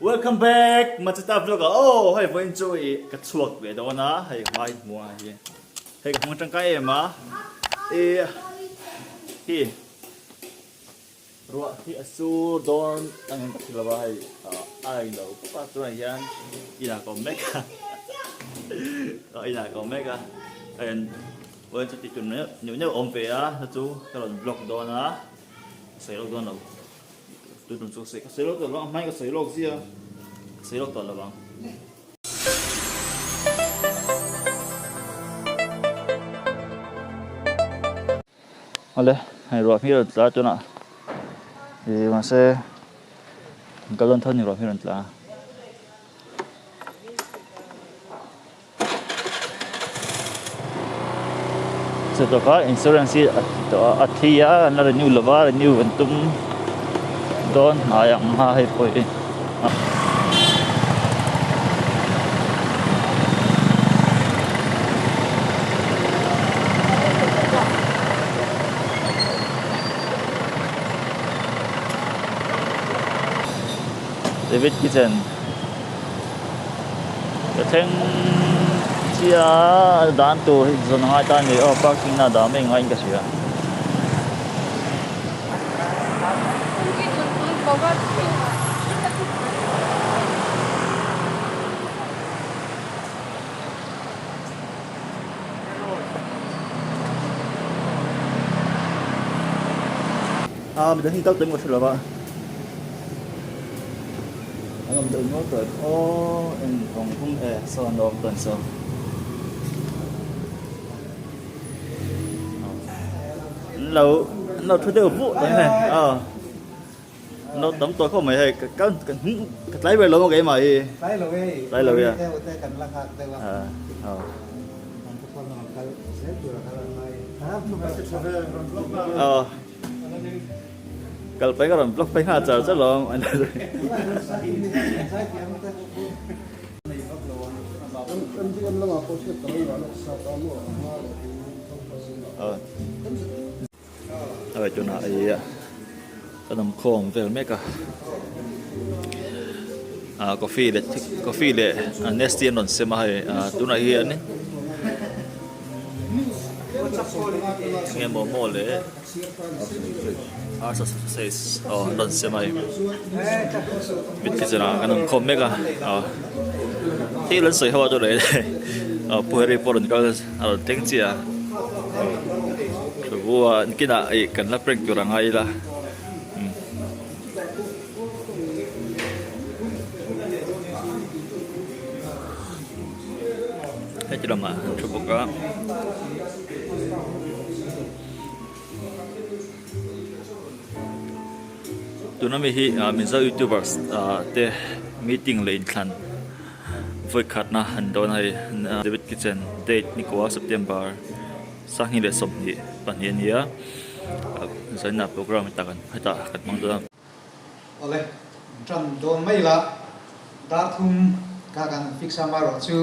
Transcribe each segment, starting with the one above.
Welcome back Machita vlog ah aw hei vawiin chu ih ka chhuak ve dawn a hei hmai hmuh ah hian hei ka hmang tangkai em a ih hi ruah hi a sur dawn ang in ka hre lo a hei a englo khawp a tunah hian inah ka awm mek a inah ka awm mek a hei vawiin chu tih tur neuh neuh a awm ve a chu chu ka rawn vlog dawn a ka sawi lawk dawn lo. Tun tum chu ka sawi lawk tawh lo ang, a hmain ka sawi lawk zia, ka sawi lawk tawh lo ang. Awle, hei ruah hmir a rawn tla a tunah ih mahse kal dawn tho a ni ruah hmir a rawn tla a. Chutawka insurance hi a thi a an la renew lova renew an tum dawn hnai ang a hei pawh hi. David Kitchen. Ka thleng chiah a dan tur hi zawn a ngai ta a ni aw parking na dah mai ngaiin ka hria. A midang hi kal tawhin ka hre lo va an awm deuh nual tawh aw eng vawng vawng e saw an lo awm tawn saw an lo an lo thu deuh vuh tawh hei aw an lo tam tawh khawp mai hei ka ka ka tlai ber lo maw keimah hi tlai lo e tlai lo e kan la nghak deuh a aw. Kal pai ka rawn block phei nghal char char lo ang. Hei tunah i ka dam khawm vel mek a ah coffee leh coffee leh nestea an rawn sem a hei ah tunah hian enge momo leh arsa sausage aw an rawn sem a hei mit kitchen ah kan awm khawm mek a aw thil an sawi ho a chu leh aw pu harry pawh rawn kal a rawn thleng chiah a thu a kinah ih kan la prank tur a ngai ila umm. Heti lamah an thu bawk a. Tuna mi hi Mizo youtubers te meeting leh inthlan vawi khatna an dawn a hei David Kitchen date ni kua September 2022 a ni a zaina programme hetah kan hmang dawn a. Awle, tan dawn mai la, dar thum ka kan fix a amaherawhchu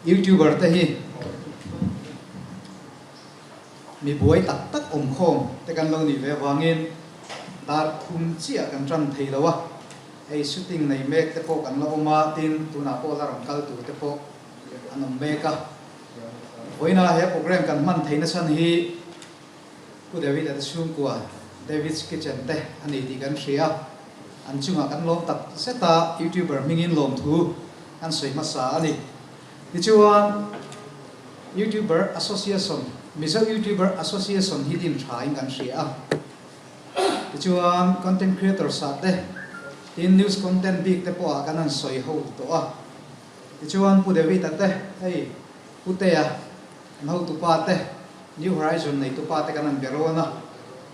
youtuber te hi Mi buai tak tak awm khawm te kan lo nih ve avangin dar thum chiah kan tan thei lo a, hei shooting nei mek te pawh kan la awm a, tin tunah pawh la rawn kal tur te pawh an awm mek a. Vawiina he program kan hman theihna chhan hi Pu David a te chhungkua David's Kitchen te a ni tih kan hria a, an chungah kan lawm tak zet a, YouTuber hmingin lawmthu kan sawi hmasa a ni. Tichuan, YouTuber Association, Mizo YouTuber Association hi din tha in kan hria a. Tichuan, content creators ah te, tin news content bik te pawh ah kan han sawi ho tawh a. Tichuan, Pu David-a te, hei Pu Tea, an hotupa te, New Horizon neitupa te kan han be rawn a.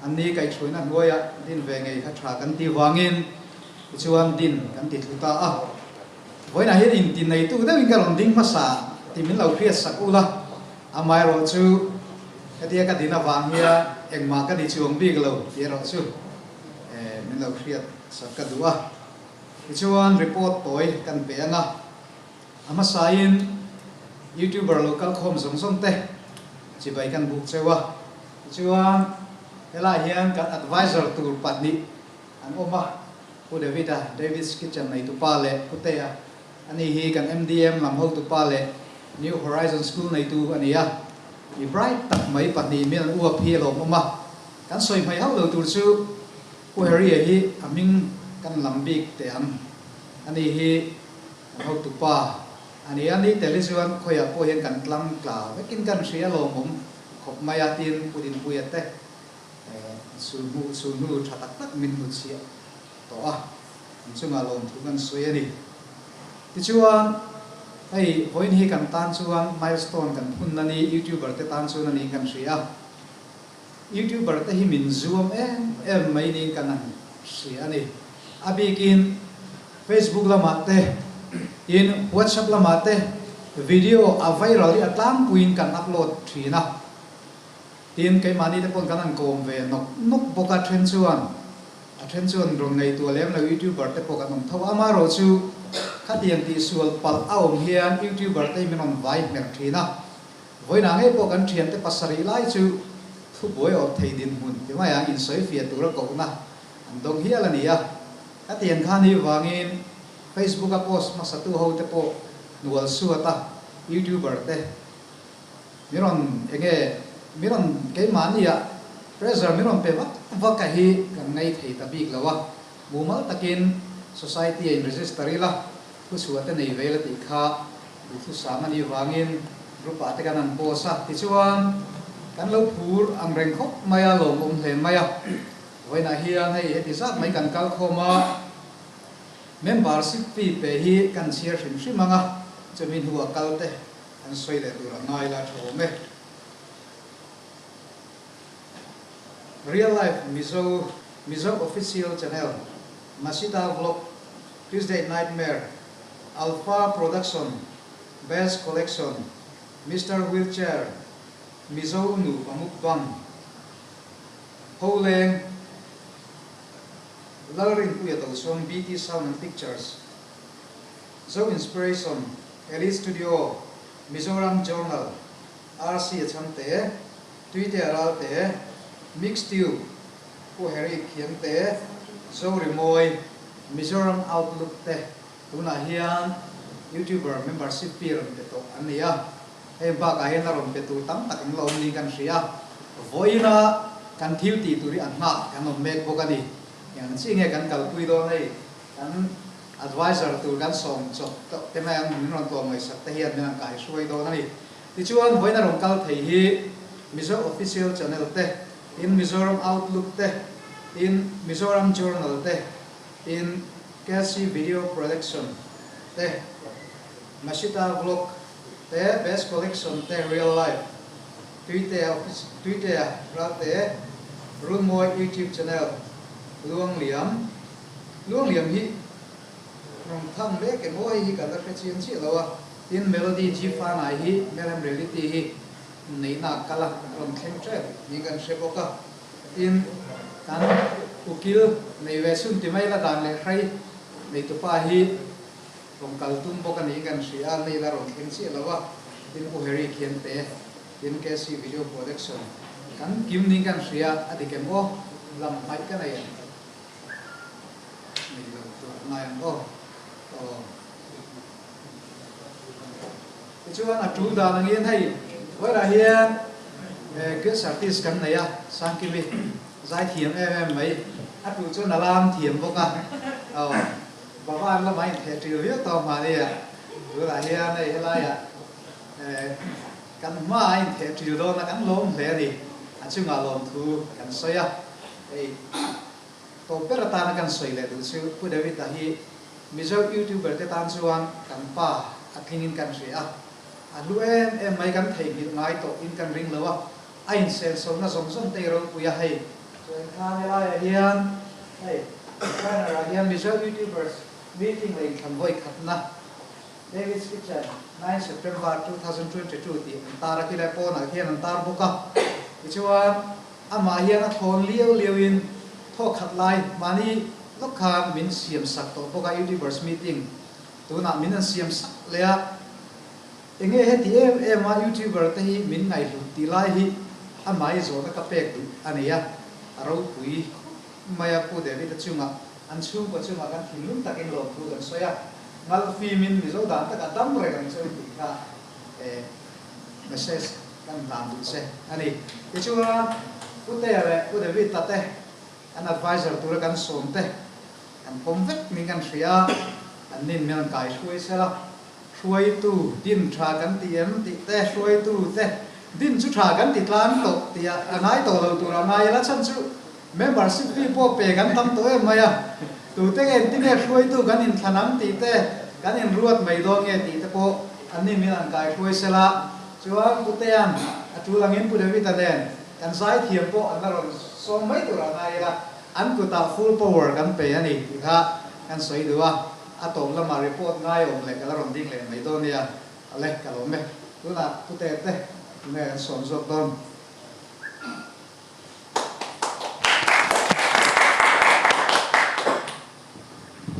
Anni kaihhruaina hnuaiah din ve ngei kha tha kan tih vangin tichuan din kan ti thlu ta a. Vawiinah hian inti neitu deuhin ka rawn ding hmasa tih min lo hriat sak ula, amaherawh chu hetia ka din avang hian engmah ka ni chuang bik lo tih erawh chu min lo hriat sak ka duh a. Tichuan report tawi kan pe ang a, a hmasain YouTuber lo kal khawm zawng zawng te chibai kan buk cheu a, tichuan helaiah hian kan advisor tur pahnih an awm a. Pu David-a, David's Kitchen neitupa leh Pu Tea, ani hi kan MDM lam hotupa leh New Horizon School neitu a ni a. Mi bright tak mai pahnih min an uap hi a lawmawm a. Kan sawi hmai hauh lo tur chu Pu Harry-a hi a hming kan lam bik teh ang. Ani hi kan hotupa a ni a, ni tel hi chuan khawiah pawh hian kan tlang tla vekin kan hria lawmawm khawp mai a, tin Pu Dinpuia te sulhnu sulhnu tha tak tak min hnutchhiah tawh a, an chungah lawmthu kan sawi a ni. Tichuan, hei vawiin hi kan tan chuan milestone kan phun a ni, YouTuber te tan chuan a niin kan hria a. YouTuber te hi min zuam em em mai niin kan han hria a ni. A bikin Facebook lamah te, tin WhatsApp lamah te video a viral hi a tlangpuiin kan upload thin a. Tin, keimahni te pawn kan han kawm ve nawk nawk bawk a, then chuan a then chuan rawn ngaihtuah lem lo YouTuber te pawh kan awm tho a, amaherawh chu khatiang tihsual palh a awm hian YouTuber te hi min rawn vai hmer thin a, vawiinah ngei pawh kan thiante pasarih lai chu thubuai awrh thei dinhmun ti mai ang insawi fiah tura kohna an dawng hial a ni a, khatiang khan hi vangin Facebook a post hmasatu ho te pawh hnual suat a YouTuber te Mi rawn enge mi rawn keimahni ah pressure mi rawn pe vak vak a hi kan ngei thei ta bik lo a, mumal takin society a in register ila thuchhuah te nei ve ila tih kha duhthusam a nih vangin group ah te kan han post a, tichuan kan lo phur ang reng khawp mai a, lawmawm hle mai a, vawiinah hian hei heti zat mai kan kal khawm a. Membership fee pe hi kan chhiar hrim hrim ang a, chumi hnuah kal te An sawi leh tur a ngai la tha awm e. Real life Mizo Mizo official channel Masita vlog Tuesday nightmare Alpha production Best collection Mister wheelchair Mizo nupa mukbang Pholeng Lalrinpuia Tosuang BT Sound and Pictures Zo Inspiration Elite Studio, Mizoram Journal, RC a chhangte, Tuitea Ralte, Mix Tube, Pu Harry Khiangte, Zorimawi, Mizoram Outlook te tunah hian YouTuber membership fee rawn pe tawh an ni a, heng bakah hian a rawn pe tur tam tak an la awm niin kan hria. Vawiina kan thil tih tur hi a nghah kan awm mek bawk a ni. Eng chi nge kan kalpui dawn hei? Kan adviser tur kan sawm chawp tawh te mai ang min rawn tlawm ngaihsak te hian min rawn kai hruai dawn a ni. Tichuan vawiin a rawn kal thei hi Mizo Official Channel te, tin Mizoram Outlook te, tin Mizoram Journal te, tin KC Video Production te, Mashita Vlog te, Best Collection te, Real Life, Tuitea Tuitea Ralte, Runmawi YouTube Channel, Luangliam, Luangliam hi rawn thang mek emaw hei hi ka la hre chiang chiah lo a, tin Melody G Fanai hi Melhem Reality hi neihna a kal a, a rawn thleng tep niin kan hre bawk a, tin kan ukil nei ve chhun ti mai la dan leh hrei neitupa hi rawn kal tum bawk a niin kan hria a, nei la rawn thleng chiah lo a, tin U Harry Khiante tin KC Video Production kan kim niin kan hria a dik em aw lam hmaih ka nei ang. Nei lo tur a ngai ang aw. Aw. Tichuan a tul dan angin hei vawilah hian guest artist kan nei a, Sangkimi zai thiam em em mai. A tul chuan a lam thiam bawk a. Aw. Baba an lamah intheh ṭil viau tawh mahni a. Tunah hian hei helaiah kan hmaah intheh ṭil dawn a, kan lawm hle a ni. A chungah lawmthu kan sawi a. Hei tawp ber atana kan sawi leh duh chu Pu David-a hi Mizo YouTuber te tan chuan kan pa a tlingin kan hria a, a hlu em em mai kan theihnghilh ngai tawh in kan ring lo a, a insenso na zawng zawng te i ropui a hei. Chuan khan helaiah hian hei banner ah hian Mizo YouTubers meeting leh inthlan vawi khatna David's Kitchen 9 September 2022 tih an tar a khilai pawnah khian an tar bawk a, tichuan Amah hian a thawn liau liauin thawk khat lai mahni lawk khan min siam sak tawh bawk a, YouTubers meeting tunah min an siam sak leh a, enge heti em em a YouTuber te hi min ngaihhlut tih lai hi amah i zawhna ka pek duh a nei a, a ropui khawp mai a Pu David-a chungah. An chhungkaw chungah kan thinlung takin lawmthu kan sawi a, ngalfimin Mizo dan takah dam reng ang cheu tih kha message kan hlan duh che a ni. Tichuan, Pu Tea leh Pu David ta te an advisor tura kan sawm te an pawm vek min kan hria a, an nin min rawn kai hruai sel a, hruaitu din tha kan ti em tih te, hruaitu te din chu tha kan ti tlang tawh tih a a ngai tawh lo tur a ngai ila chhan chu membership fee pawh pe kan tam tawh em mai a, tute nge engtin nge hruaitu kan inthlan ang tih te, kan inruat mai dawn nge tih te pawh an nin min rawn kai hruai sel a, chuan Pu Tea'n a tul angin Pu David-a nen Kan zaithiam pawh an la rawn sawm mai tur a ngai ila, an kutah full power kan pe a ni tih kha kan sawi duh a, a tawp lamah report ngaiawm leh ka la rawn ding leh mai dawn nia, ale ka lawm e, tunah Pu Tete tunge kan sawm zawk dawn.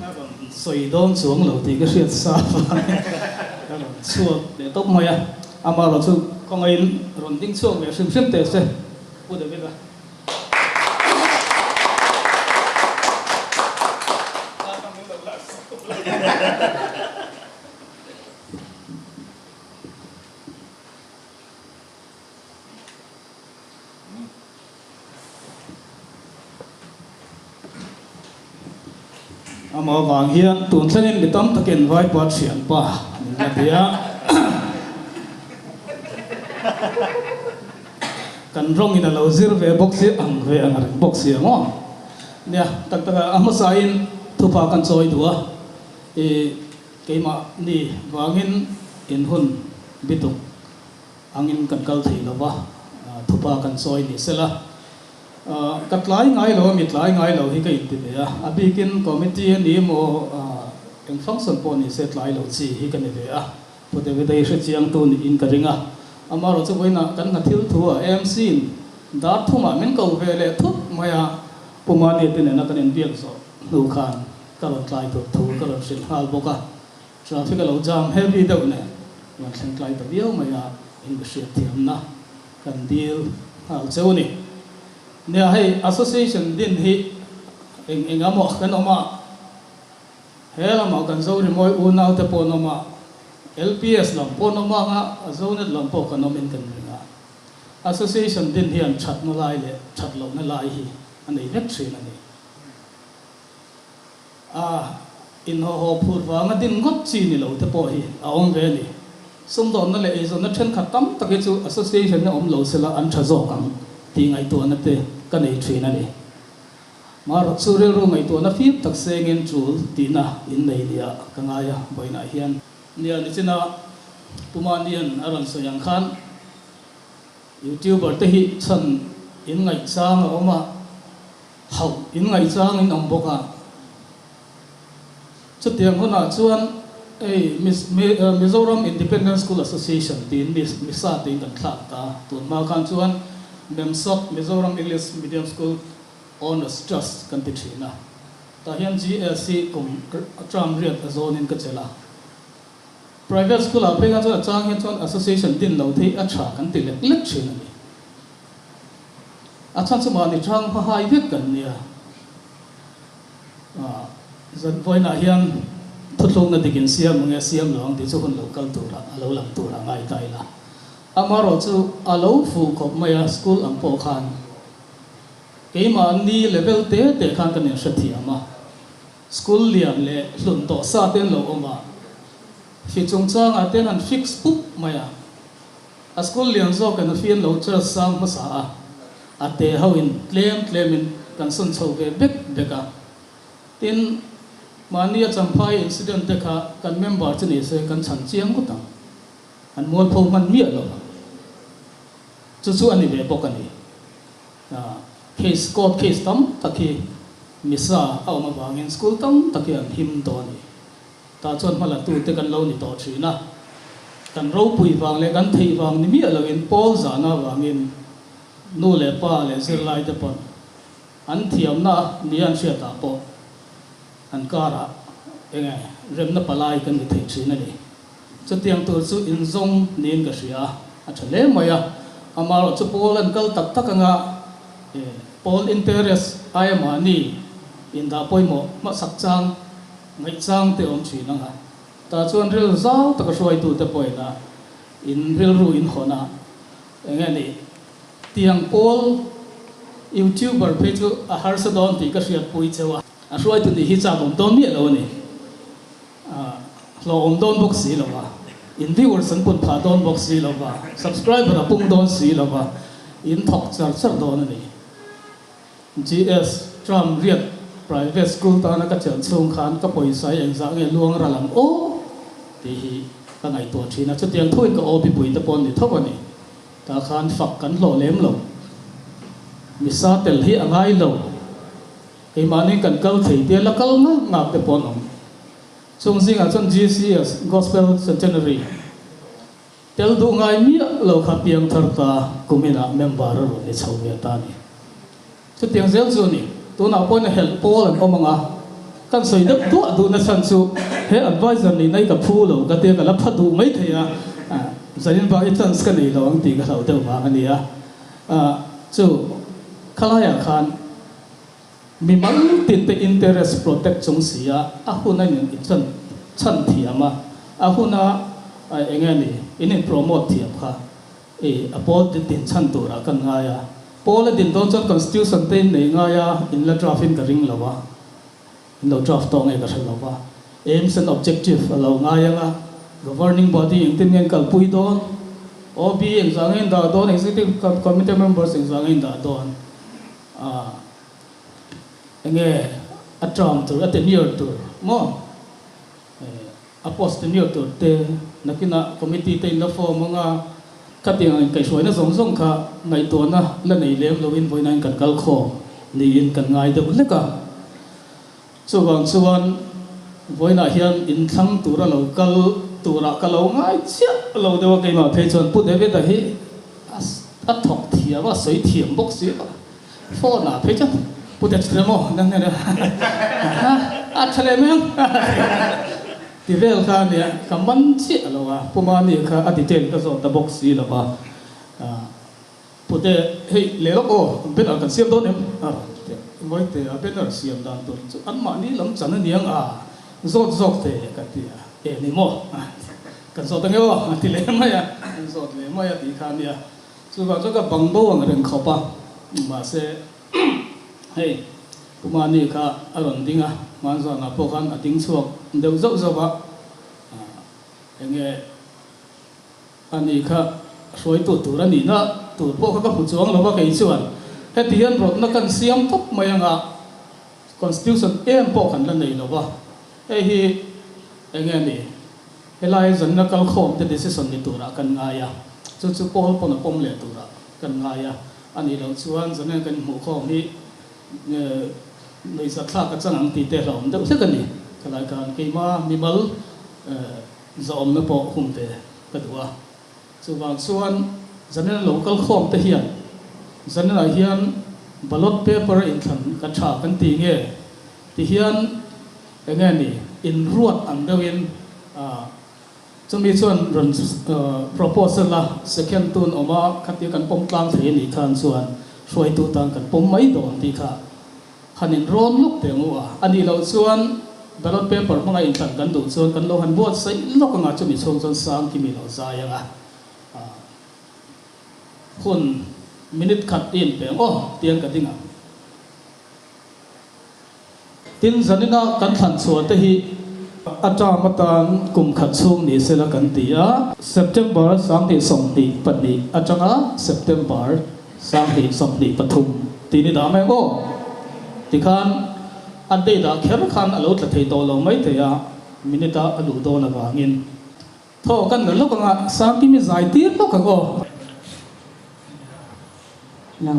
Ka rawn sawi dawn chuang lo tih ka hriat sa avangin ka rawn chhuak leh tawp mai a, amaherawh chu kawngaiin rawn ding chhuak ve hrim hrim teh se Pu David-a. Amah avang hian tun thlengin mi tam takin Vaipa thianpa min la ti a. Kan rawngin a lo zir ve bawk si ang ve ang reng bawk si ang aw. Nia, tak taka a hmasain thupa kan chawi duh a, i keimah ni vangin in hun bituk Angin kan kal thei lo va, thupa kan chawi ni sela. Ka tlai ngai lo a, mi tlai ngai lo hi ka inti ve a, a bikin committee a ni emaw eng function pawh ni se tlai lo chi hi ka ni ve a, Pu David-a hi hrechiangtu niin ka ring a. Amaherawhchu vawiinah kan hna thil thu a AMC-in dar thumah min ko ve leh thut mai a, Pu Mani te nena kan inbiak zawh hnu khan ka rawn tlai tur thu ka rawn hrilh nghal bawk a. Traffic a lo jam heavy deuh nen rawn thleng tlai ta viau mai a, in hriat thiamna kan dil nghal cheu a ni. Nia hei association din hi eng eng emaw kan awm a, he lamah kan Zorimawi unau te pawh an awm a, LPS lam pawh an awm ang a, Zonet lam pawh kan awm in kan ring a. Association din hian thatna lai leh that lohna lai hi a nei vek thin a ni. A inhawhhaw phur vanga din ngawt chi ni lo te pawh hi a awm ve a ni. Sumdawnna leh eizawnna thenkhat tam tak hi chu association-a awm lo sela an tha zawk ang tih ngaihtuahna te ka nei thin a ni. Marawh chu rilru ngaihtuahna fim tak sengin tul tihna in nei nia ka ngai a, vawiinah hian. Nia nichina Pu Manian a rawn sawi ang khan Youtuber te hi chhan in ngaihchang a awm a, Hauh in ngaihchang in awm bawk a. Chutiang hunah chuan hei Mizoram Independent School Association tiin MISA tiin kan thlak ta. Tun hma khan chuan MEMSOT, Mizoram English Medium School Owners Trust kan ti thin a. Tah hian GS hi kum term riat a zawnin ka chelh a. Private school ah phei khan chuan a chang hian chuan association din lo thei a tha kan ti lek lek thin a ni. A chhan chu mahni chang hma hai vek kan nia. Zan vawiinah hian thuthlukna dik in siam ang nge siam lo ang tih chu hun lo kal turah a lo lang turah ngai ta ila. Amaherawh chu a lo fuh khawp mai a, school ang pawh khan keimahni level te te khan kan inhrethiam a, school lian leh hlun tawh sa te an lo awm a, hri chungchangah te an han fix pup mai a. A school lian zawk in a fian lo church sang hmasa a, a te ho in tlem tlem in kan sawn chho ve bek bek a. Tin, mahni a Champhai incident te kha kan member chu ni se kan chhan chiang ngawt ang. An mualpho hman miah lo ang. Chu chu a ni ve bawk a ni. Case, court case tam tak hi misa a awm avangin school tam tak hi an him tawh a ni. Tah chuan hmalatute kan lo ni tawh thin a, kan ropui vang leh kan theih vang ni miah loin pawl zahna avangin nu leh pa leh zirlaite pawn an thiamna nia an hriatah pawh an karah enge remna palai kan ni thei thin a ni. Chutiang tur chu inzawng niin ka hria a, a tha hle mai a. Amaherawhchu pawl an kal tak tak anga pawl interest aia mahni. Indah pawimawh hmasak chang ngaih chang te awm thin ang a. Tah chuan rilru zau taka hruaitute pawhin in rilru in hawn a, eng nge ni tiang pawl YouTuber phei chu a harsa dawn tih ka hriatpui cheu a. A hruaitu nih hi chak awm dawn miah lo a ni. Hlawhawm dawn bawk si lo va, in viewers an pun phah dawn bawk si lo va, subscriber a pung dawn si lo va, in thawk char char dawn a ni. GS, Tram riat private school tana ka chelh chhung khan ka pawisa hi engzah nge luang ral ang aw tih hi ka ngaihtuah thin a, chutiang thuin ka aw mipui te pawh an ni tho a ni. Tah khan fak kan hlawh lem lo. Misa tel hi a ngai lo. Keimahni kan kal thei tia la kal ngak ngak te pawh an awm. Chung zingah chuan GCS, Gospel Centenary, tel duh ngai miah lo kha piangthar ta kuminah member a rawn ni chho ve ta a ni. Chutiang zel chu a ni. Tunah pawhin a helh pawl an awm ang a, kan sawi deuh duah duhna chhan chu he advisor nihna hi ka phu lo ka tia ka la pha duh mai thei a, zanin bak hi chance ka nei lo ang tih ka hlauh deuh vang a ni a. Chu khalaiah khan Mimal tinte interest protect chung si a, a hun a in chan chhan thiam a, a hun a eng nge ni in in promote thiam kha i a pawl din din chhan turah kan ngai a. Pawl a din dawn chuan constitution te in nei ngai a, in la draft in ka ring lo a, in lo draft tawh nge ka hre lo va. Aims and objective a lo ngai ang a, governing body engtin nge an kalpui dawn, OB engzah nge in dah dawn, executive committee members engzah nge in dah dawn. A enge a term tur a tenure tur maw a post tenure tur te nakinah committee te in la form anga khatiang ang inkaihhruaina zawng zawng kha ngaihtuahna la nei lem loin vawiin in kan kal khawm niin kan ngai deuh hlek a. Chuvang chuan vawiinah hian inthlang tura lo kal turah ka lo ngai chiah lo deuh a keimah phei chuan Pu David-a hi a thawk thiam a, a sawi thiam bawk si a, phone ah phei chuan Pu David emaw maw nan nen a tha leh mai ang ti vel kha a nia, ka man chiah lo a, Pu Mani kha a detail ka zawt ta bawk si lo va. Pute, hei leh lawk aw, banner kan siam dawn em? A rawn ti a, Vawite, a banner siam dan tur chu anmahni lam chan a niang a, zawt zawk te ka ti a, e ni maw? Kan zawt ange aw a ti leh mai a, kan zawt leh mai a tih kha a nia. Chuvang chuan ka bang bo ang reng khawp a, mahse hei Pumani kha a rawn ding a, hmanzanah pawh khan a ding chhuak deuh zauh zauh a, enge Ani kha hruaitu tur a nihna tur pawh kha ka hmu chuang lo a, kei chuan heti hian rawtna kan siam tawp mai anga Constitution em pawh kan la nei lo a, hei hi eng nge ni helai zanna kalkhawm te decision ni turah kan ngai a, chu chu pawl pawn a pawm leh turah kan ngai a, a nih loh chuan zanen kan inhmuhkhawm hi nuihzatthlak a chang ang tih te hlauhawm deuh hlek a ni, khalai khan keima mimal Zahawmna pawh hum ve ka duh a, chuvang chuan Zanena lo kal khawm te hian Zanena hian ballot paper a inthlan ka tha kan ti nge ti hian enge ni inruat ang deuhin chumi chuan rawn proposal a second tun awm a khatia kan pawm tlang thei a nih khan chuan hruaitu tan kan pawm mai dawn tih kha Han inrawn lawk teh ang u a, a nih loh chuan ballot paper hmanga inthlan kan duh chuan kan lo han buatsaih lawk anga chumi chhung chuan sang kimi lo zai anga hun minute khat i inpe ang aw tiang ka ding ang. Tin, zanina kan thlan chhuah te hi a term atan kum khat chhung ni sela kan ti a, September 2022 atanga September 2023 tih ni dah mai ang aw. Tikhan a date ah kher khan a lo tla thei tawh lo mai thei a, minute a a luh dawn avangin thaw kan la lawk ang a, Sangkimi zai tir lawk ang aw. Lo.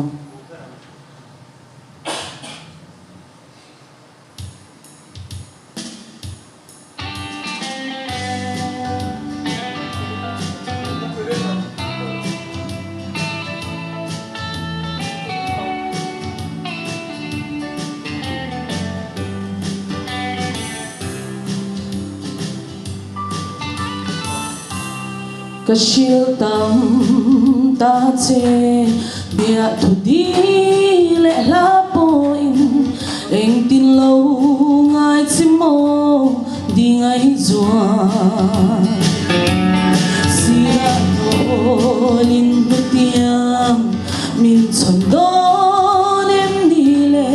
Ka hrilh tam ta che, biahthu di leh hla pawhin. Engtin lo ngai che maw di ngai zuan Sirah tawlin hlutiang min chhawn dawn em ni le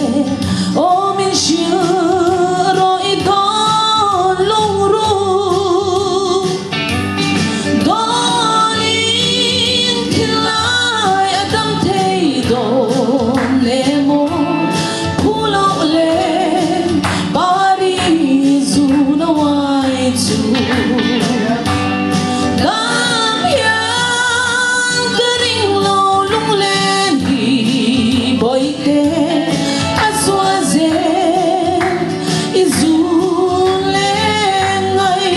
Aw min hrilh rawh i dawn lungruk Dawlin thilai a dam thei dawn le maw Phu loh le pari zun a uai chu Dam hian ka ring lo lunglen hi Bawihte a zual zel i zun leng ngai.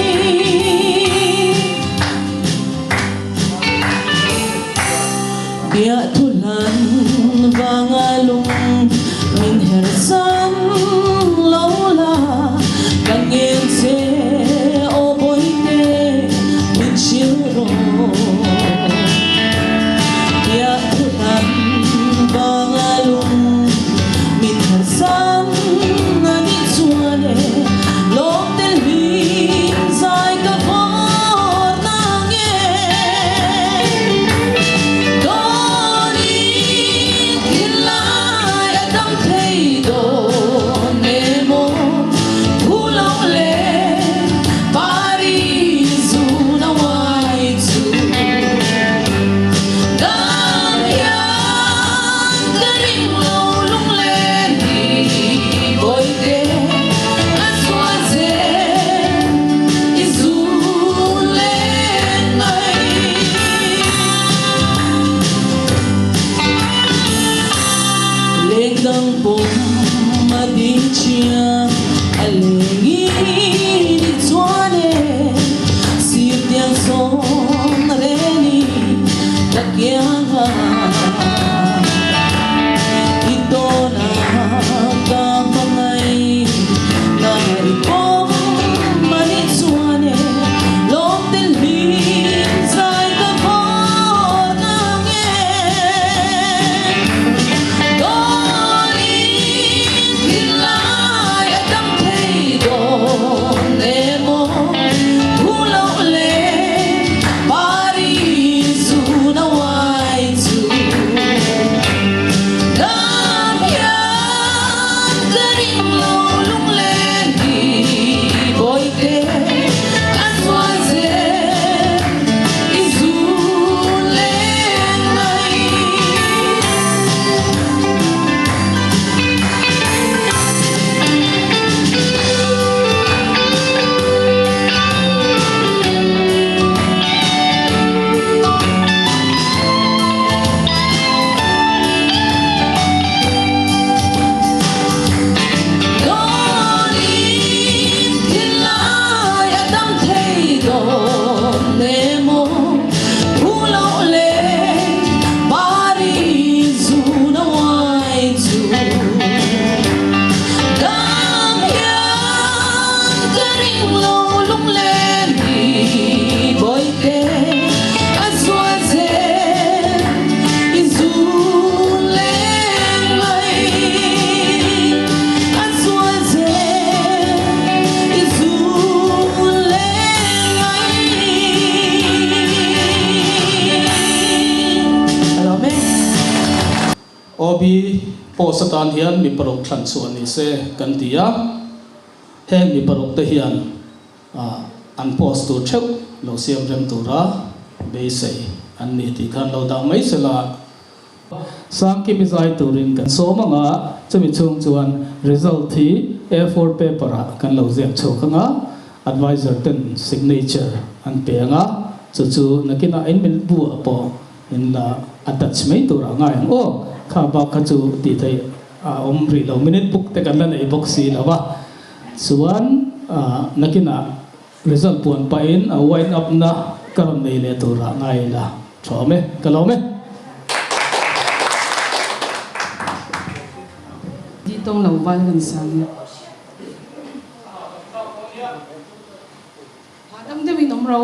Biah thu hlan vanga lung min her san lo la, ka ngen che aw bawihte min hrilh rawh. Biah thu hlan vanga lung min her san a nih chuan e, lawm tel hlim zai ka vawr nang e. Dawnin thinlai a dam thei dawn emaw Phu loh le pari zun a uai chu Dam hian ka ring lo lunglen hi Bawihte a zual zel i zun len mai. Lengdang pawm a ding chiang a lengin i chuan e Sir tiang sawn reni ka kiang a I tawn a ka hmangaih na i pawm a ni chuan e Lawm tel hlim zai ka vawr nang e Dawlin thinlai a dam thei dawn emaw Thu loh le pari zun a uai chu Dam hian ka ring lo lunglen hi Bawihte a zual zel i zun leng mai. Dawlin thinlai a dam thei dawn emaw Phu loh le pari zun a uai chu Dam hian ka ring lo lunglen hi Bawihte a zual zel i zun leng mai A zual zel i zun leng mai. A lawm e. OB post atan hian mi paruk thlan chhuah ni se kan ti a, heng mi paruk te hian an post tur theuh lo siam rem tura beisei an ni tih khan lo dah mai se la. Sangkimi zai turin kan sawm ang a, chumi chhung chuan result hi A4 paper ah kan lo ziak chhuak ang a, advisor ten signature an pe ang a, chu chu nakinah in min bu ah pawh in la attach mai turah ngai ang aw, kha bak kha chu tih theih a awm rih lo, minute book te kan la nei bawk si lo a, chuan nakinah Result puan pahin a wind up na ka rawn nei leh turah ngai ila tha awm e, ka lawm e. Di tawng lo val kan sang e. Hahdam deuhin awm ro.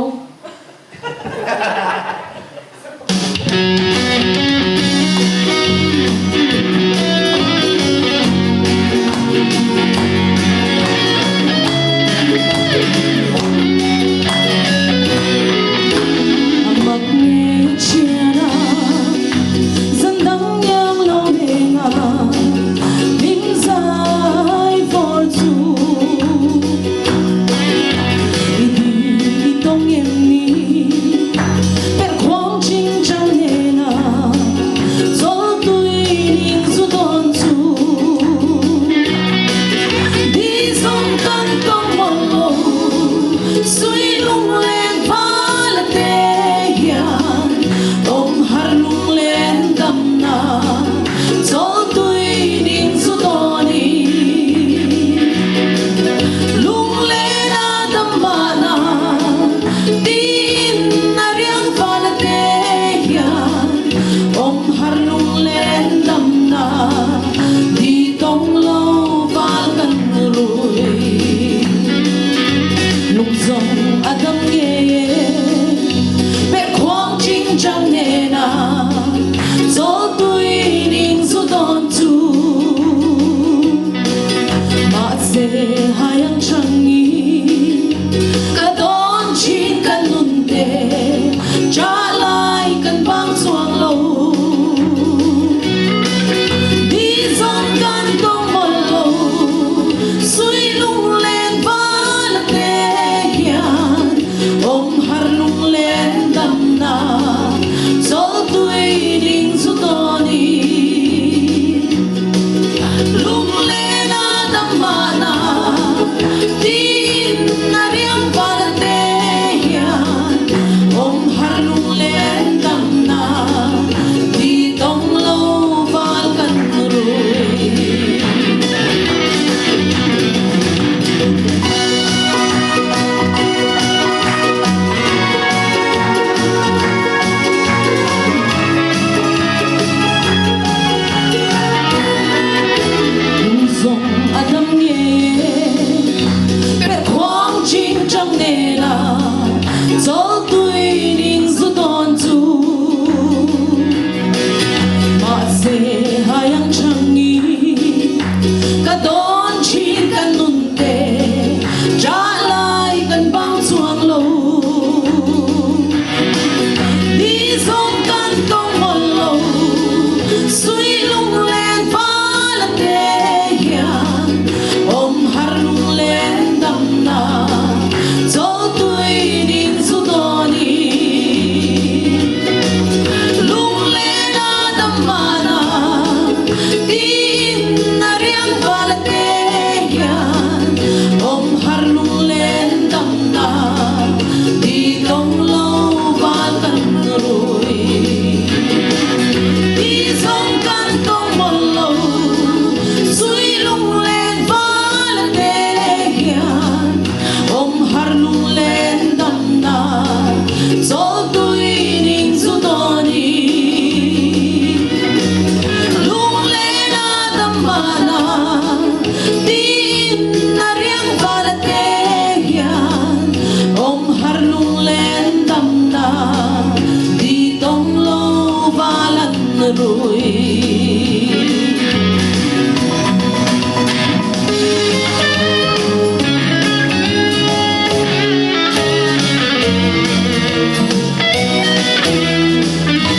rui.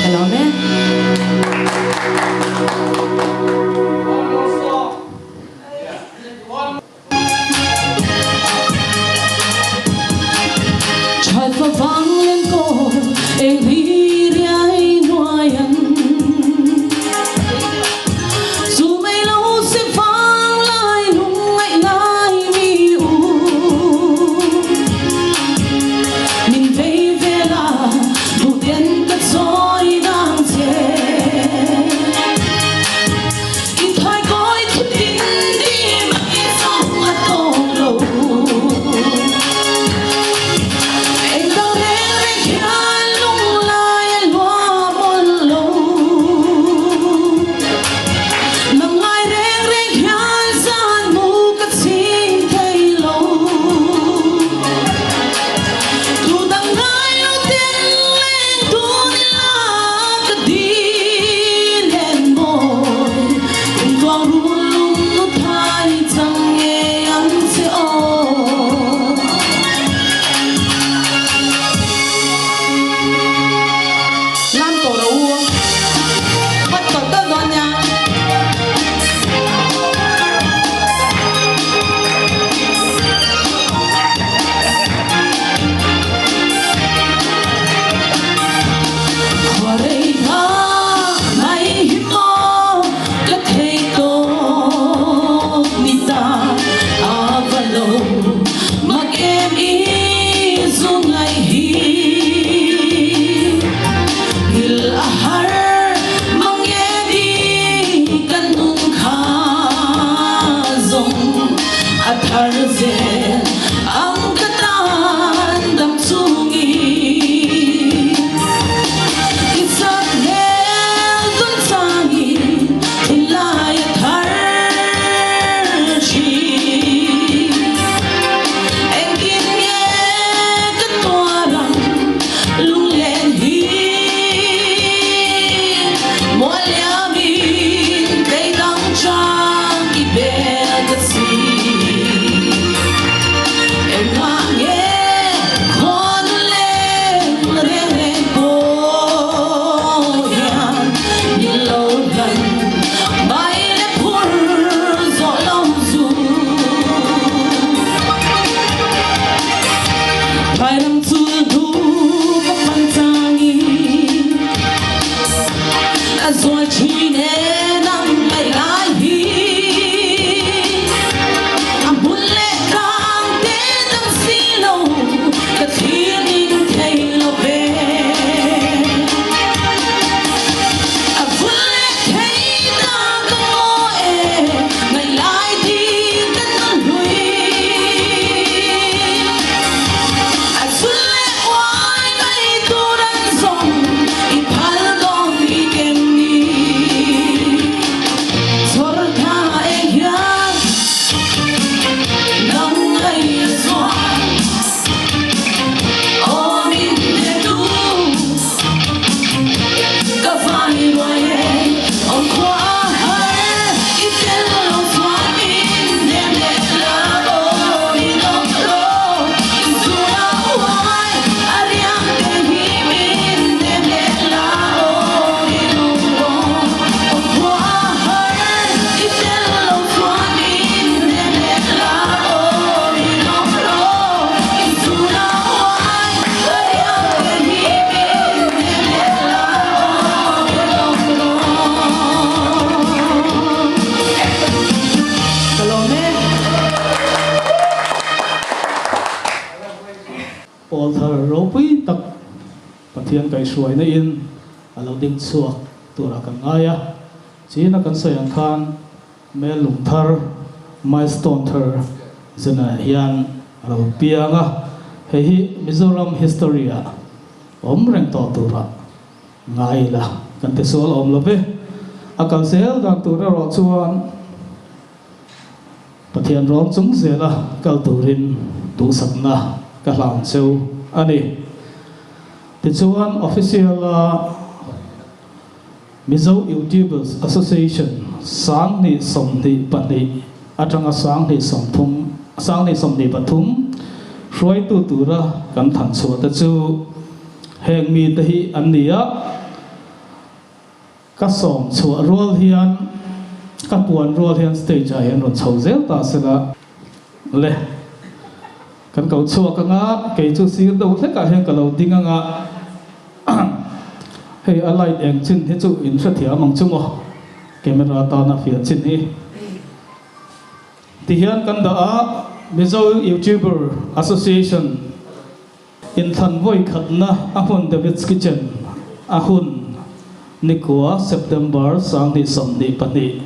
Ka lawm e. Thalfa vang len kawl eng hi riai nuai an Chu mei lo se vang lai lung ngaih lai mi u Min vei ve la duh ten ka chawi nang che. I thai kawi thu tin di mai zawng a tawk lo. Eng dang reng reng hian lunglai a luah mawlh lo. Nang ngai reng reng hian zan mu ka ching thei lo. Tu dang ngai lo ten leng tun ila ka di len mawi. Kum tuang rul lung nu thai chang nge ang che aw. Lam tawh rawh u, hot tawlh tawlh dawn nia. Khuarei hna nai hi maw ka thei tawk ni ta a va lo mak em i zu ngai hi Hil a har mang e di kan nung kha zawng a thar zel ang ka tan dam chungin I zat hmel dun changin thinlai a thar thin. Engtin nge ka tuar ang lunglen hi Mualliamin kei dang chang i bel ka si. Engah nge khawn leng reng reng pawh hian min lo hlan mai le phur zawh lo zu. Phairam chul hnu ka pan changin a zual chin e nang ngaih lai hi. A hmun le tlang te dang si lo ka thlir ning thei lo ve. A vun le thei ta ka ngaw e ngaih lai thi kan nun hlui. A chun le uai mai tur an zawng i phal dawn bik em ni. Chawr tha eng hian nang ngei a zuan aw min ne tu ka vai ruai e awm khua har i tel lo chuan min nem leh la aw min awm rawh in chhung a uai a riang te hi min nem leh la aw min awm rawh awm khua har i tel lo chuan min nem leh la aw min awm rawh in chhung a uai a riang te hi min nem leh la aw min awm rawh Ka lawm e. Pawl thar ropui tak Pathian kaihhruaina in a lo ding chhuak turah kan ngai a. China kan sawi ang khan Mel lung thar, milestone thar, zinah hian a lo piang a. Hei hi Mizoram history ah awm reng tawh turah ngai ila kan ti sual awm lo ve. A kal zel dan tur erawh chuan Pathian rawng chung zela kal turin duhsakna ka hlan cheu a ni. Tichuan official a. Mizo Youtubers Association 2022 atanga 2030 2023 hruaitu tura kan than chhuah te chu heng mite hi an ni a, ka sawm chhuah rual hian ka puan rual hian stage ah hian rawn chho zel ta sela le kan ko chhuak anga kei chu sir deuh hlekah hian ka lo ding anga hei a light eng chin hi chu in hrethiam ang chu maw camera tana fiah chin hi. Tihian kan dah a, Mizo Youtuber Association inthlan vawi khatna a hmun David's Kitchen a hun nikua September 2022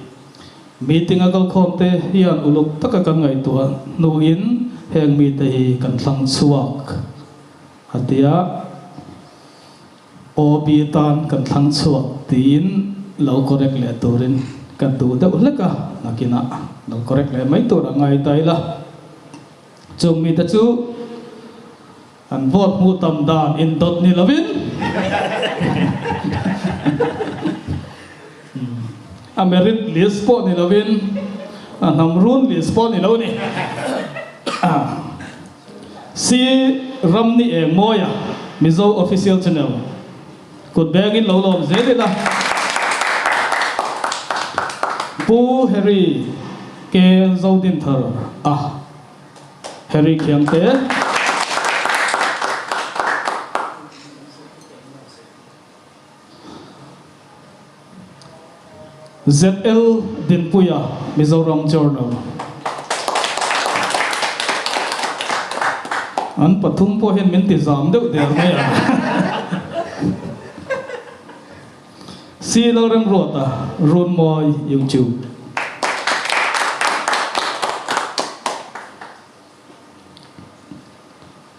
meeting a kalkhawmte hian uluk taka kan ngaihtuah hnuin heng mite hi kan thlang chhuak a ti a. OB tan kan thlang chhuak tiin lo correct leh turin ka duh deuh hlek a, nakinah lo correct leh mai tur a ngai ta ila. Chung mite chu an vote hmuh tam dan indawt ni lovin a merit list pawh ni lovin a hnam run list pawh ni lo ni. Si ram ni eng mawi a Mizo Official Channel kut bengin lo lawm zel ila. Pu Harry K Zodinthar a Harry Khiangte. ZL Dinpuia, Mizoram Journal. An pathum pawh hian min ti zam deuh der mai a. C Lalremruata, Runmawi YouTube.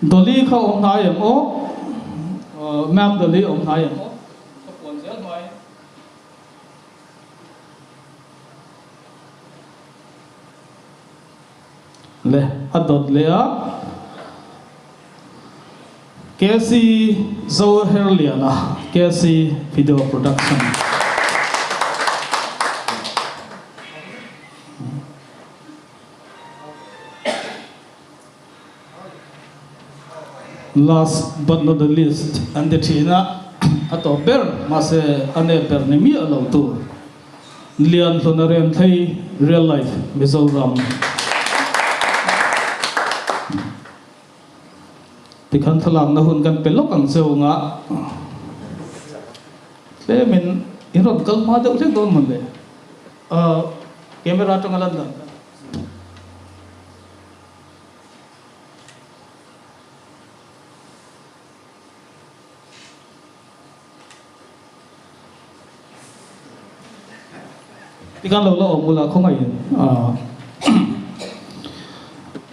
Dolly kha awm hnai em aw? Ma'am Dolly awm hnai em aw? Ka puan zel mai. Le, a dawt leh a. KC Zoherliana, KC Video Production. Last but not the least an ti thin a, a tawp ber mahse a nep ber ni miah lo tur Lian Hluna Remthei Real Life Mizoram tikhan thlalakna hun kan pe lawk ang cheu anga tlemin in rawn kal hma deuh hlek dawn mawn le camera atanga lan dan. Tikhan lo la awm ula khawngaihin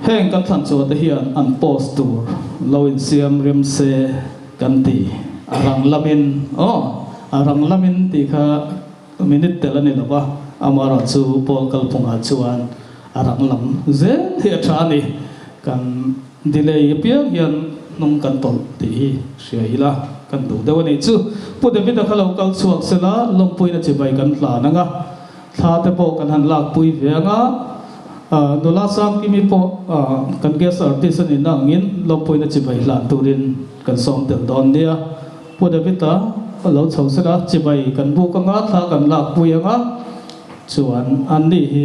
heng kan thlan chhuah te hian an post tur lo insiam rem se kan ti a rang lamin aw a rang lamin tih kha Minute tel a ni lo va, amaherawh chu Paul kalphungah chuan a rang lam zel hi a tha a ni. Kan delay apiang hian hnung kan tawlh tih hi hria ila kan duh deuh a nih chu. Pu David-a kha lo kal chhuak sela lawmpuina chibai kan hlan ang a, thla te pawh kan han lakpui ve ang a, nula Sangkimi pawh kan guest artist a nihna angin lawmpuina chibai hlan turin kan sawm tel dawn nia. Pu David-a a lo chho sela, chibai kan buk anga, thla kan lak pui anga, chuan an ni hi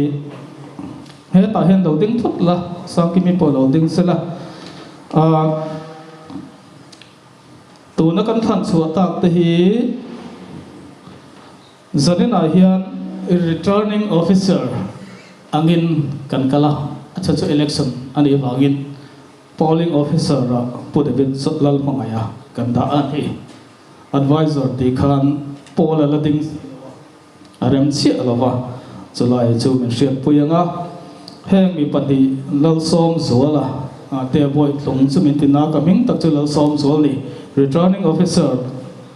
hetah hian lo ding phawt la, Sangkimi pawh lo ding sela, ah tuna kan thlan chhuah tak te hi Zaninah hian Returning Officer angin kan kal a, a chhan chu election a nih avangin Polling Officer ah Pu David Lalhmangaih-a kan dah a ni. Advisor tih khan Paul a la ding a rem chiah lo va, chulai chu min hriatpui ang a. Heng mi pahnih Lalsawmzuala te Bawitlung chu min ti nak a, hming tak chu Lalsawmzual ni. Returning Officer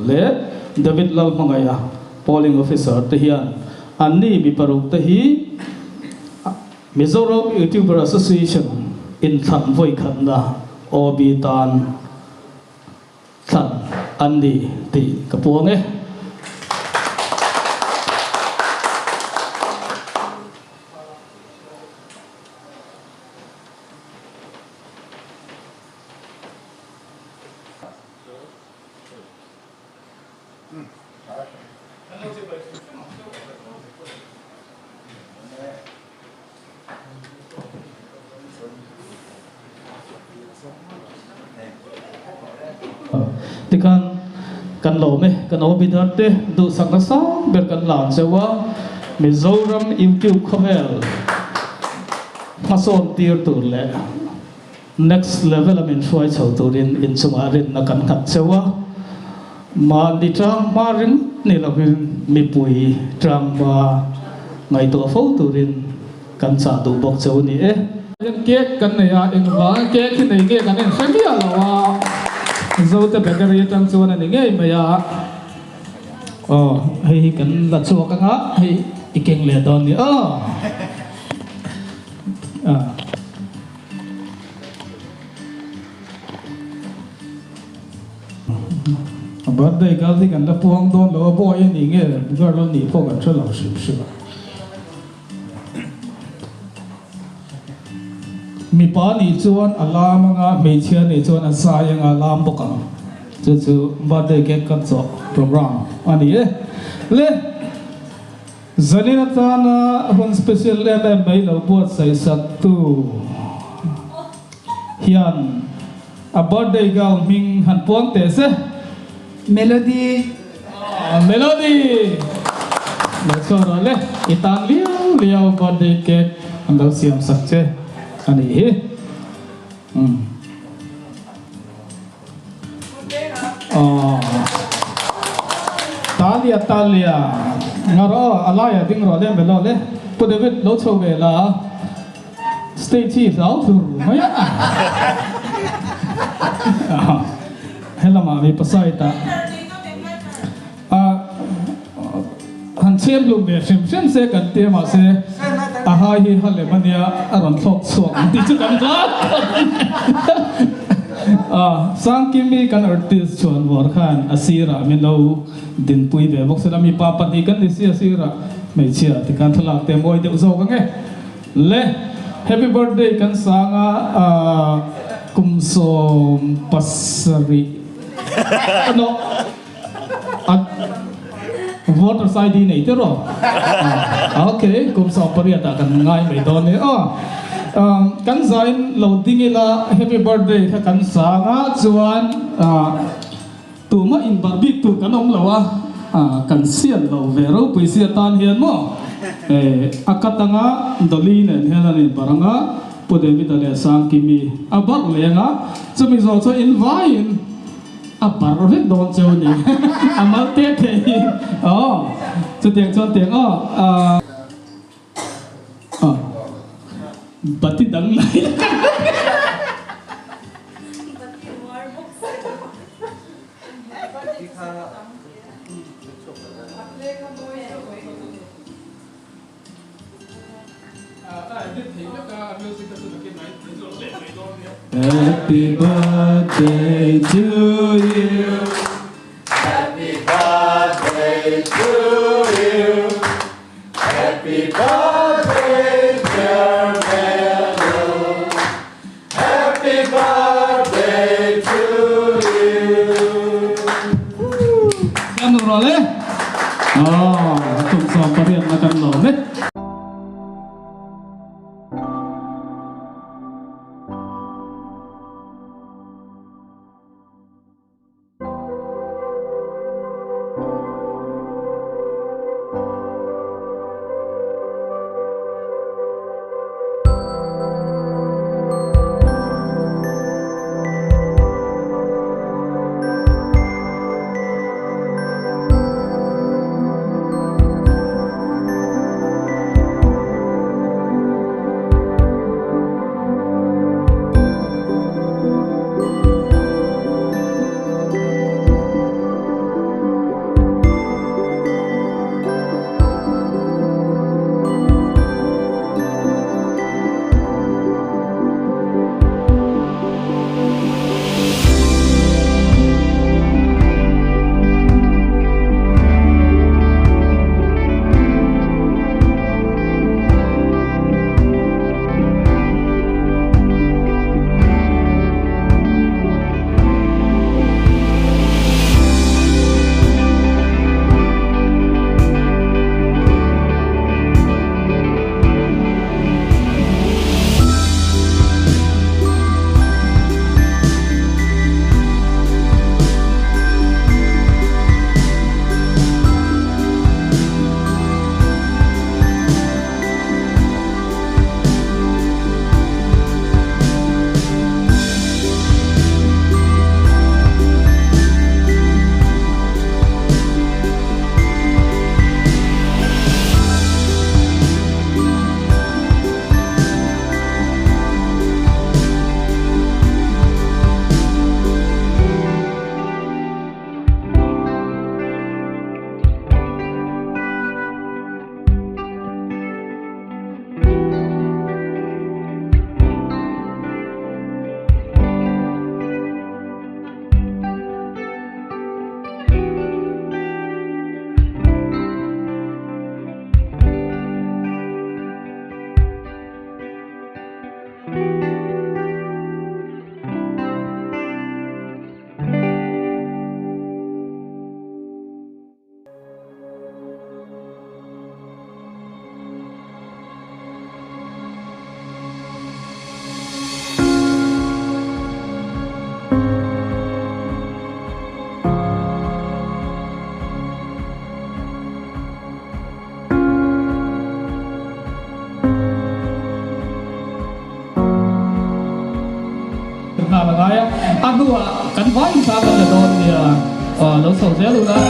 leh David Lalhmangaih-a Polling Officer te hian anni mi paruk te hi Mizoram Youtuber Association inthlan vawikhatna OB tan thlan an ni tih ka puang e. Tikhan kan lawm e, kan awm te duhsakna sang ber kan lan cheu a, Mizoram YouTube khawvel hmasawn tir tur leh next level a min hruai chho turin inchungah rinna kan nghat cheu a, mahni tang hma ringawt ni lovin mipui tang hma ngaihtuah fo turin kan chah duh bawk cheu ni e. Hian cake kan nei a, engvanga cake hi nei nge kan en hre miah lo a, Zote bakery atang chuan a ni ngei mai a, aw hei hi kan la chhuak anga hei i keng leh dawn ni aw. A birthday girl hi kan la puang dawn lo a, boy a ni nge girl a nih pawh kan hre lo hrim hrim a. Mipa nih chuan a lam anga, hmeichhia nih chuan a zai anga a lam bawk ang. Chu chu birthday cake cut zawh program a ni e. Le! Zanin atana hun special em em mai lo buatsaih saktu hian a birthday girl hming han puang teh se. Melody. Melody! Lo chhuak rawh le, i tan liau liau birthday cake an lo siam sak che a nih hi. Umm. Talia Talia Ngar aw a laiah ding rawh le Melo le Pu David lo chho ve la stage hi hlau thur mai a helamah mi pasai tah A han chhem hlum ve hrim hrim se kan tia mahse a hai hi ha lem ania a rawn thlawk chhuak ang tih chu kan hlau khawp a Sangkimi kan artist chuan vawr khan a sirah min lo dinpui ve bawk sela mipa pahnih kan ni si a sirah hmeichhia tikhan thlalak te mawi deuh zawk ang e le happy birthday kan sang a kum 70 ano. A voters ID nei te rawh. Ok, kum 18 ah kan ngai mai dawn e aw. Kan zain lo ding ila happy birthday kha kan sang a chuan tumah in barh bik tur kan awm lo a, kan sian lo ve ropui sia tan hian maw a cut anga Dolly nen hian an in barh anga Pu David-a leh Sangkimi a barh leng a, chumi zawh chuan in vaiin A bar vek dawn cheu ni. A mal te te hi. Aw. Chutiang chuan tiang aw. Aw. Bati dang lai. Happy birthday to you Happy birthday to you Happy birthday dear Melo Happy birthday to you Kan rawh le. Aw, tum 18 na kan lawm e. hnuah kan vaiin thla kan la dawn nia. Aw lo chho zel ula.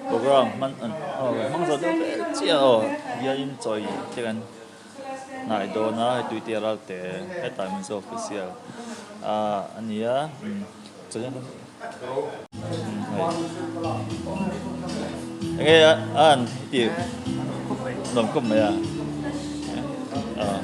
Program hman an hmang zawh deuh vel chiah aw bialin chawi te kan hnai dawn a hei tuite ral te hetah Mizo official ah a ni a chuan enge a an tih nuam khawp mai a ah.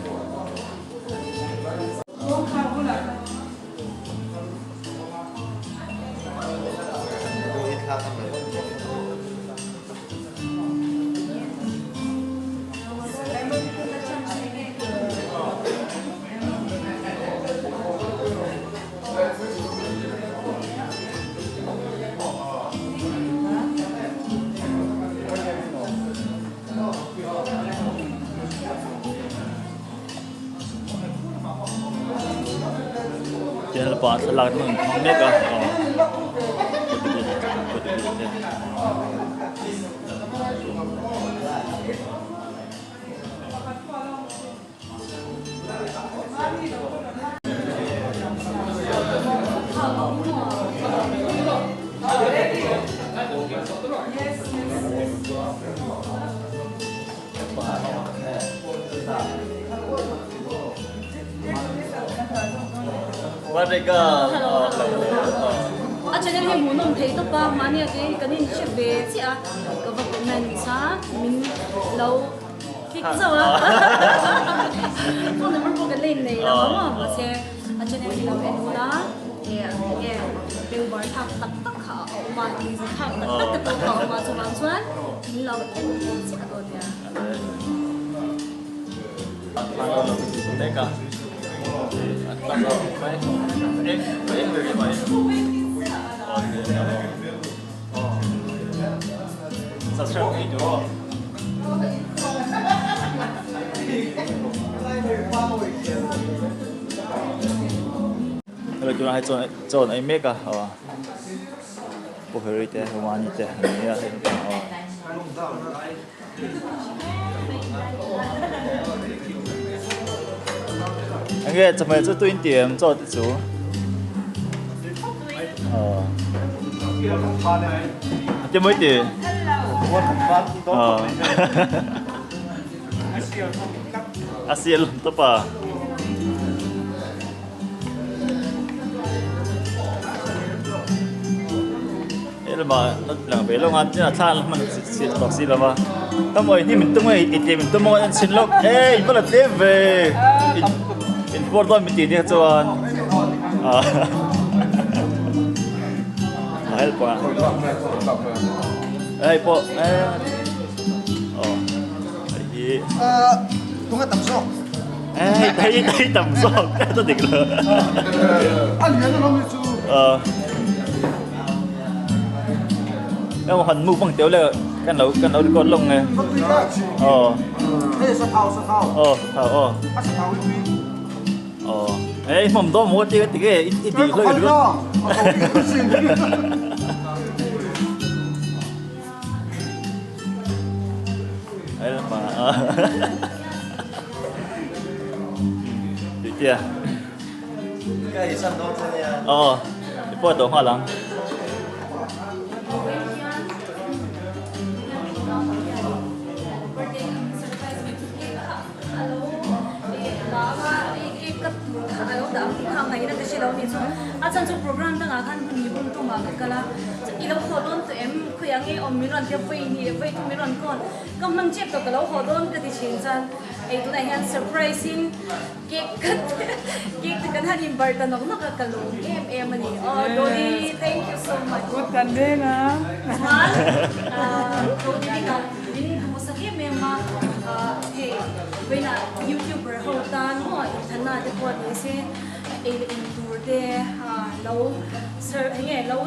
Tian pa thlalak te an hmang mek a aw A channel hi hmuhnawm thei tawp a, mahni a kei kan inhre ve chiah a, ka va comment a, min lo click zauh a, phone number pawh kan la innei lo ang maw, mahse a channel hi lo en ula, enge bengvar thlak tak tak kha a awm a, thlak tak tak te pawh kha a awm a, chuvang chuan min lo en chiah dawn nia. Tunah hi chuan chaw an ei mek a aw Pu Harry te Romani te an ni a hei aw. Enge chawhmeh chu tuin ti em chaw te chu aw ti mawi ti aw a sial tawp a. Helma lang ve lo nga tina thla la hman si tok si lova ta moi ni min tum ngai i te min tum mo an chin lok ei bala te ve in por don mi ti ne chuan a hel pa ei po eh oh hi tunga tam zawk ei hei hei tam zawk ta dik lo an lian alawm ni chu Em han mukbang teu le kan lo kan lo record lawng nge ờ Hey sa thau sa thau ờ thau ờ a sa thau i ờ ei mom do mo ti ti ke i di loi ru Ấy là mà Được chưa? Ờ, pawh tawh nghal ang. ngaihna ka hre lo ni chu a chhan chu program dangah khan hmun ni hun tumah ka kal a i lo haw dawn tawh em khawiah nge awm min rawn tia vawi hnih vawi thum min rawn call ka hman tep tawh ka lo haw dawn ka ti thin chuan hei tunah hian surprise in cake ka cake te kan han in barh ta nawk nawk a ka lawm em em a ni aw Dolly thank you so much. Kut kan veng a. Chuan Dolly bikah min hmuhsak em em a hei vawiinah youtuber ho tan maw inthanna te pawh ni se ei leh in tur te lo ser eng nge lo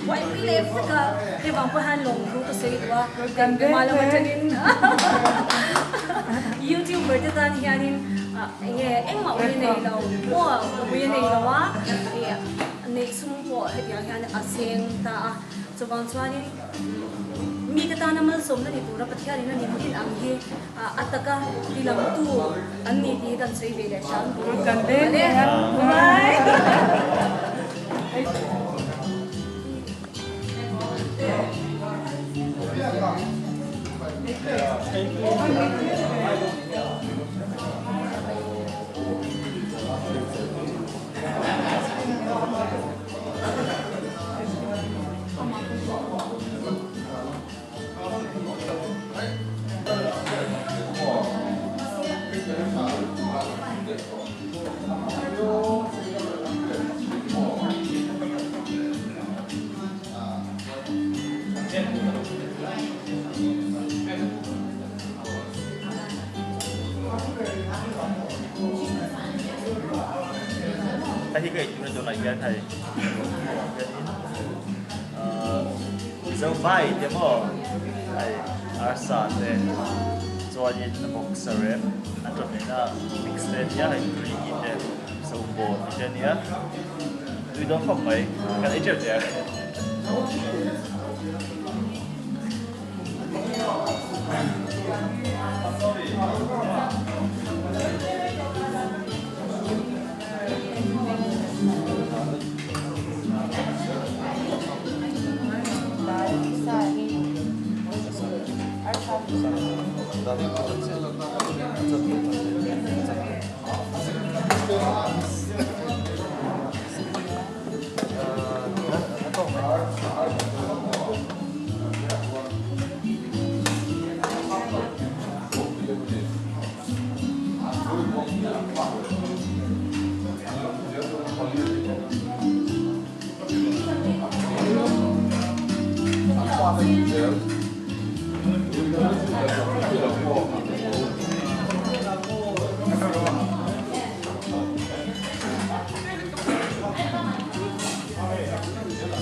buaipui leh vek a hei vang pawh hian lawmthu ka sawi duh a keimah lam atangin youtuber te tan hianin eng nge engmah ui a nei lo maw ui a nei lo a neih sum pawh hetiang hian a seng ta a chuvang chuanin mite tana malsawmna ni tura Pathianin a nim ang hi A taka ti lamtu an ni tih hi kan sawi ve leh hram tur. Kan veng leh a. Bye. Hei hi ka eitur a tunah hian hei Mizo vai te maw hei arsa te chuanin vawksa rep an rawn neih na mix te ania hei tui ki te so bawl tih te ania tui dawn khawp mai kan ei teuh teh ang.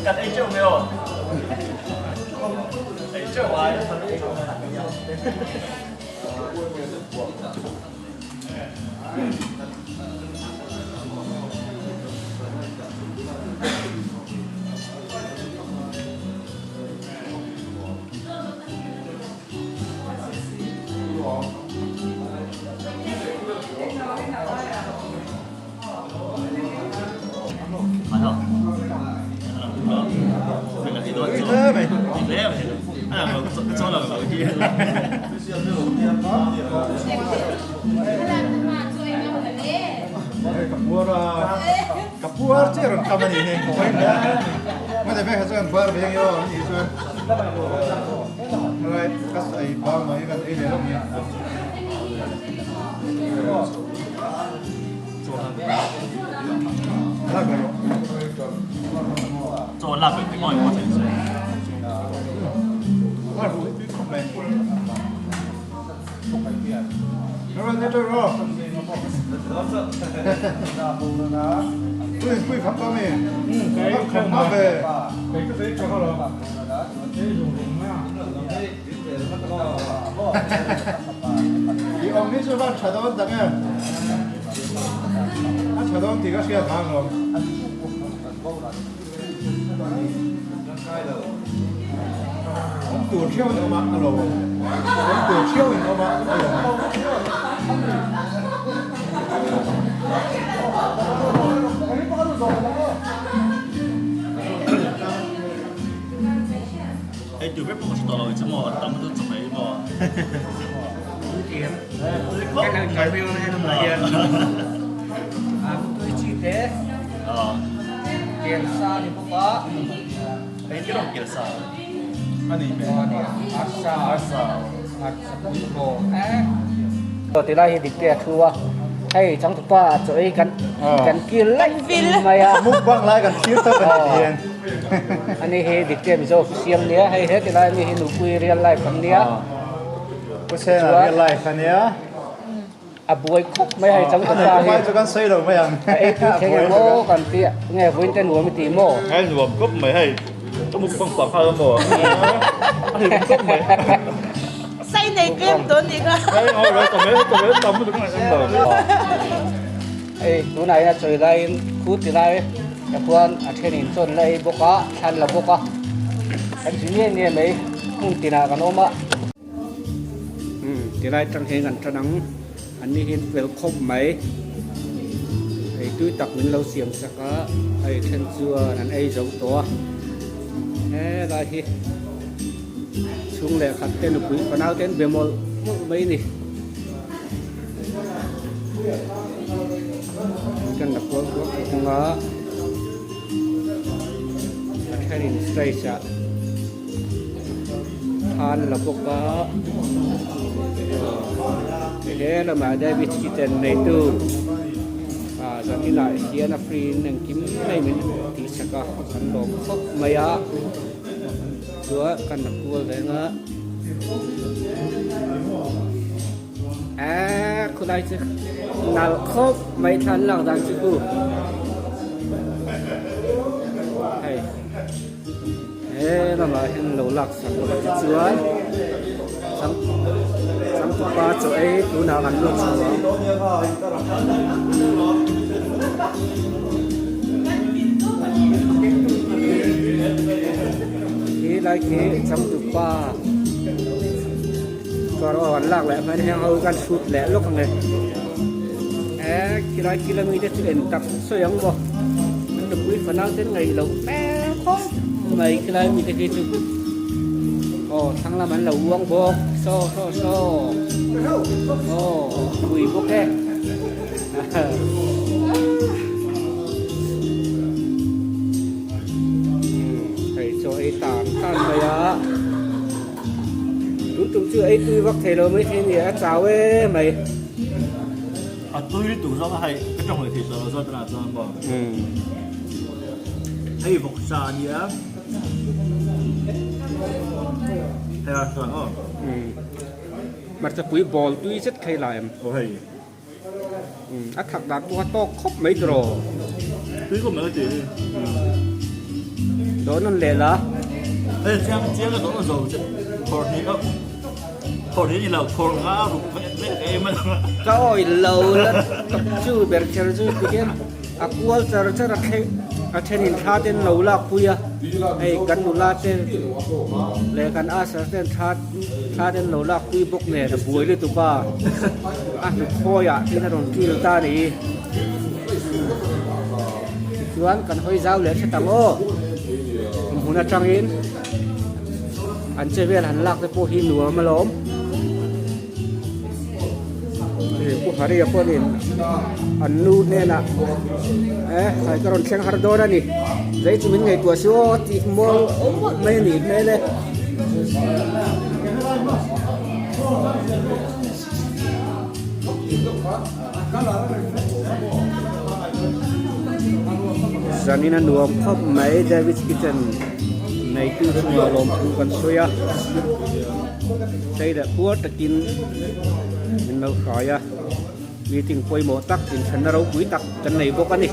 Kan ei teuh mai aw. Ei teuh ai. Ka puar che rawn kam a ni hi. Mate vek chuan bar ve nge aw ni chuan. Right, ka sai bang mai kan ei leh lawk ni. Chaw lak ve ngawi maw thei chu. A tha dawn tih ka hriat vang lo. Awm tur thiau in awm a, a lo awm. Awm tur thiau in awm a, a lo awm. Hei tu ber pawh ka hre tawh lo chu maw a tam chu mai maw. Kan ang interview na hei tunah hian tui chi te. Kelsa a ni bawk a. Engtin awm kelsa? A nih hmel. Aw nia, arsa. Arsa. Arsa pui bawk e. Aw ti lai hi dik te a thu a, hei changtupa chaw ei kan kan kil laih mai a. Mukbang lai kan thlir tawp a ni hian. Ani hi dik te Mizo official nia, hei he ti lai mi hi nupui real life an nia. Pu Sena real life a nia. A buai khawp mai hei chang ta ta hi. Mai chu kan sawi lo mai ang. A ei tui thei nge maw kan ti nge vawiin te nuam i ti maw? Hei nuam khawp mai hei ka mukbang pah nghal a maw? A hlim khawp mai. Sai nei tlem dawn nih kha. Hei ngawi rawh tam e tam e tam lutuk a ngaih em lo. Hei tunah hian a chawi laiin khu ti lai te khuan a thenin chawn la ei bawk a thlan la bawk a kan ti nge nge mai hmun tinah kan awm a. Tilai tang hian kan tan ang an ni hi fel khawp mai ei tui tak min lo siam sak a hei then chuan an ei zo tawh a helai hi chhung leh khat te nupui fanau te an be mawlh mawlh mai a ni kan la kual kual thei ang a a thenin stage ah. Khan la bawk a he lamah David Kitten neitu ah zaninah hian a free in engkim mai min tih sak a kan lawm khawp mai a chuan kan la kual reng a eee khulai chu nalh khawp mai thla an lak dan chu khu hei. He lamah hian lo lak sak bawk a tichuan chang changtupa chaw ei tunah kan lut chho ang. Khi lai khi changtupa chuan aw an lak leh hman heng ho kan shoot leh lawk ang e. He khilai thil ami te chu en tak sawi ang maw an nupui fanau te an ngaih loh hmel khawp mai khilai mi te khi chu aw thlang lam an lo uang bawk saw saw saw aw pui bawk e hei chaw ei tan tan mai a. Tun tum chu ei tui vak thei lo mai thei nia a chau e mai. A tui lutuk zawk a hei ka tawng leh thei tawh lo zawk tunah chuan maw. Hei vawksa a nia. Hei a chuan aw. Hmarcha pui bawl tui zet thei la em. Aw hei. A thak dan pawh a tawk khawp mai tiraw. Tui khawp mai ka ti hi. Dawn an leh la. Hei chiang chiang ka dawn a zo che khawr hnih a khawr hnih a ni lo khawr nga a ruk vek vek em a Ka awih lo la tak chu ber kher chu ti hian a kual char char a thleng a thenin thla ten lo lak pui a hei kan nula te leh kan usher ten thla Thla ten lo lak pui bawk nen a buai lutuk a, a hnukhawi ah tin a rawn kil ta a ni. Tichuan kan hawi zau leh hret ang aw, hmun atangin an che vel han lak te pawh hi nuam alawm. Pu Haria pawhin an nu hnenah eh khai ka rawn thleng har dawn a ni zai chu min ngaihtuah si aw tih mual awm mai a nih hmel e. Zanin a nuam khawp mai David's Kitchen neitu chungah lawmthu kan sawi a. Chei leh puar takin min lo hrai a, meeting pawimawh tak inthenna ropui tak kan nei bawk a ni.